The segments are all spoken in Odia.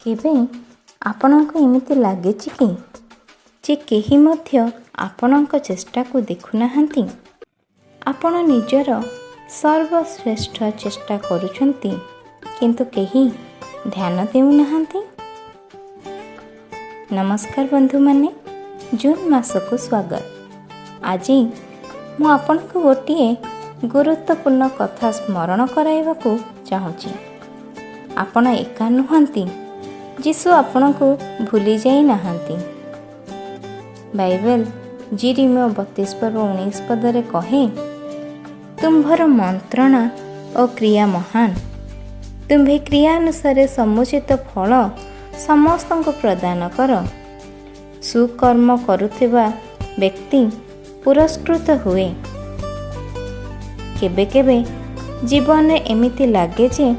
କେବେ ଆପଣଙ୍କୁ ଏମିତି ଲାଗିଛି କି ଯେ କେହି ମଧ୍ୟ ଆପଣଙ୍କ ଚେଷ୍ଟାକୁ ଦେଖୁନାହାନ୍ତି? ଆପଣ ନିଜର ସର୍ବଶ୍ରେଷ୍ଠ ଚେଷ୍ଟା କରୁଛନ୍ତି, କିନ୍ତୁ କେହି ଧ୍ୟାନ ଦେଉନାହାନ୍ତି। ନମସ୍କାର ବନ୍ଧୁମାନେ, ଜୁନ୍ ମାସକୁ ସ୍ୱାଗତ। ଆଜି ମୁଁ ଆପଣଙ୍କୁ ଗୋଟିଏ ଗୁରୁତ୍ୱପୂର୍ଣ୍ଣ କଥା ସ୍ମରଣ କରାଇବାକୁ ଚାହୁଁଛି। ଆପଣ ଏକା ନୁହନ୍ତି। ଯୀଶୁ ଆପଣଙ୍କୁ ଭୁଲି ଯାଇନାହାନ୍ତି। ବାଇବେଲ ଯିରିମିୟ 32 ପର୍ବ 19 ପଦରେ କହେ, "ତୁମ୍ଭର ମନ୍ତ୍ରଣା ଓ କ୍ରିୟା ମହାନ। ତୁମ୍ଭେ କ୍ରିୟା ଅନୁସାରେ ସମୁଚିତ ଫଳ ସମସ୍ତଙ୍କୁ ପ୍ରଦାନ କର।" ସୁକର୍ମ କରୁଥିବା ବ୍ୟକ୍ତି ପୁରସ୍କୃତ ହୁଏ। କେବେ କେବେ ଜୀବନରେ ଏମିତି ଲାଗେ ଯେ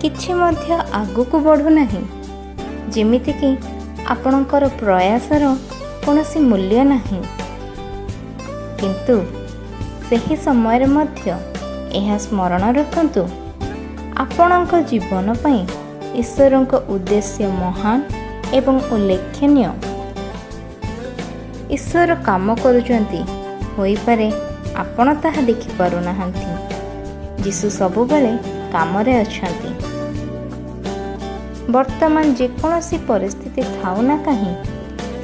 କିଛି ମଧ୍ୟ ଆଗକୁ ବଢ଼ୁନାହିଁ, ଯେମିତିକି ଆପଣଙ୍କର ପ୍ରୟାସର କୌଣସି ମୂଲ୍ୟ ନାହିଁ। କିନ୍ତୁ ସେହି ସମୟରେ ମଧ୍ୟ ଏହା ସ୍ମରଣ ରଖନ୍ତୁ, ଆପଣଙ୍କ ଜୀବନ ପାଇଁ ଈଶ୍ୱରଙ୍କ ଉଦ୍ଦେଶ୍ୟ ମହାନ ଏବଂ ଉଲ୍ଲେଖନୀୟ। ଈଶ୍ୱର କାମ କରୁଛନ୍ତି, ହୋଇପାରେ ଆପଣ ତାହା ଦେଖିପାରୁନାହାନ୍ତି। ଯୀଶୁ ସବୁବେଳେ କାମରେ ଅଛନ୍ତି। ବର୍ତ୍ତମାନ ଯେକୌଣସି ପରିସ୍ଥିତି ଥାଉ ନା କାହିଁ,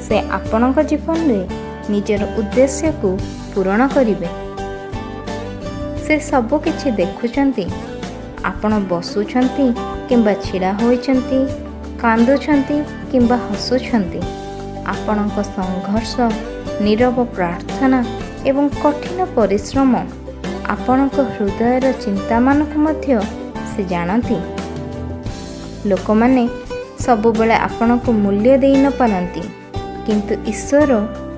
ସେ ଆପଣଙ୍କ ଜୀବନରେ ନିଜର ଉଦ୍ଦେଶ୍ୟକୁ ପୂରଣ କରିବେ। ସେ ସବୁ କିଛି ଦେଖୁଛନ୍ତି। ଆପଣ ବସୁଛନ୍ତି କିମ୍ବା ଛିଡ଼ା ହୋଇଛନ୍ତି, କାନ୍ଦୁଛନ୍ତି କିମ୍ବା ହସୁଛନ୍ତି, ଆପଣଙ୍କ ସଂଘର୍ଷ, ନୀରବ ପ୍ରାର୍ଥନା ଏବଂ କଠିନ ପରିଶ୍ରମ, ଆପଣଙ୍କ ହୃଦୟର ଚିନ୍ତାମାନଙ୍କୁ ମଧ୍ୟ ସେ ଜାଣନ୍ତି। ଲୋକମାନେ ସବୁବେଳେ ଆପଣଙ୍କୁ ମୂଲ୍ୟ ଦେଇ ନ ପାରନ୍ତି, କିନ୍ତୁ ଈଶ୍ୱର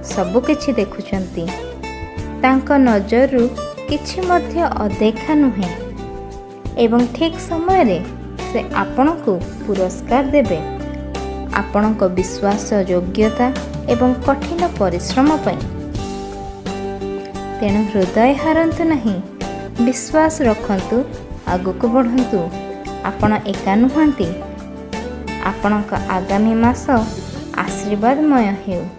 ସବୁକିଛି ଦେଖୁଛନ୍ତି। ତାଙ୍କ ନଜରରୁ କିଛି ମଧ୍ୟ ଅଦେଖା ନୁହେଁ ଏବଂ ଠିକ୍ ସମୟରେ ସେ ଆପଣଙ୍କୁ ପୁରସ୍କାର ଦେବେ ଆପଣଙ୍କ ବିଶ୍ୱାସ ଯୋଗ୍ୟତା ଏବଂ କଠିନ ପରିଶ୍ରମ ପାଇଁ। ତେଣୁ ହୃଦୟ ହାରନ୍ତୁ ନାହିଁ। ବିଶ୍ୱାସ ରଖନ୍ତୁ, ଆଗକୁ ବଢ଼ନ୍ତୁ। ଆପଣ ଏକା ନୁହନ୍ତି। ଆପଣଙ୍କ ଆଗାମୀ ମାସ ଆଶୀର୍ବାଦମୟ ହେଉ।